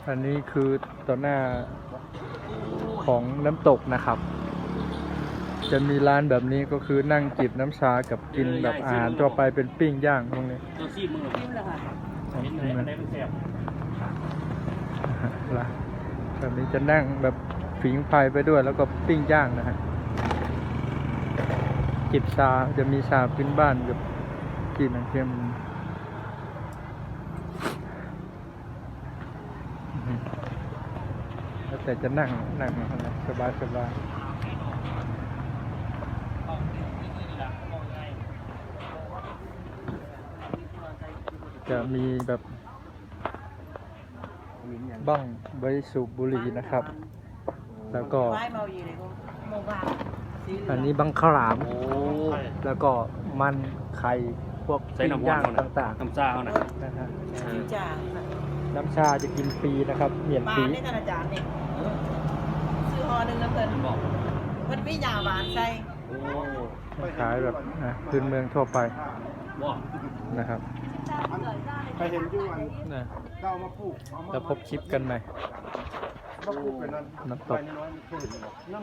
ອັນນີ້ຄືຕໍ່ໜ້າຂອງນ້ຳຕົກນະຄັບ ຈະມີຮ້ານແບບນີ້ ກໍຄືນັ່ງຈິບນ້ຳຊາກັບກິນແບບອາຫານທົ່ວໄປ ເປັນປີ້ງຍ່າງພວກນີ້. ເຈົ້າຊີມເບິ່ງເລີຍ ຊີມແລ້ວຄ່ະ ເຫັນໄດ໋ ອັນໃດມັນແຊບ ລະ ແບບນີ້ຈະນັ່ງແບບຜິງໄຟໄປດ້ວຍ ແລ້ວກໍປີ້ງຍ່າງນະຮະ. ຈິບຊາ ຈະມີຊາພື້ນບ້ານກັບຈີນນຳເຂັ້ມ. ແລ້ວແຕ່ຈະນັ່ງ ນັ່ງເອົານະ ສະບາຍໆ. ຈະມີແບບ ບັ້ງໄວ້ສູບບຸຫຼີ່ນະຄັບ ແລ້ວກໍ ອັນນີ້ບັ້ງຂາວຫຼາມ ໂອ້ ແລ້ວກໍມັນໄຂ່ ພວກ ໃສ່ ປີ້ງຍ່າງຕ່າງໆ ນ້ຳຊາເຮົານະ ນະຮະ ນ້ຳຊາຈະກິນຟຣີນະຄັບ ໝ້ຽນຟຣີ. ບາດນີ້ທ່ານອາຈານນີ້ ຊື້ຫໍ່ໜຶ່ງນຳເພິ່ນ ເພິ່ນມີຫຍ້າຫວານໃສ່. ໂອ້ ຂາຍແບບ ອ່າ ພື້ນເມືອງທົ່ວໄປ ບໍ່ ນະຄັບ ໄປເຫັນຢູ່ອັນ ນະ ເຈົ້າເອົາມາປູກ ເອົາມາ ແລ້ວພົບຄລິບກັນໃໝ່ ມາປູກເປັນອັນ ນ້ຳຕົກ ໃບນ້ອຍໆ ເຄີຍເຫັນບໍ່? ນ້ຳ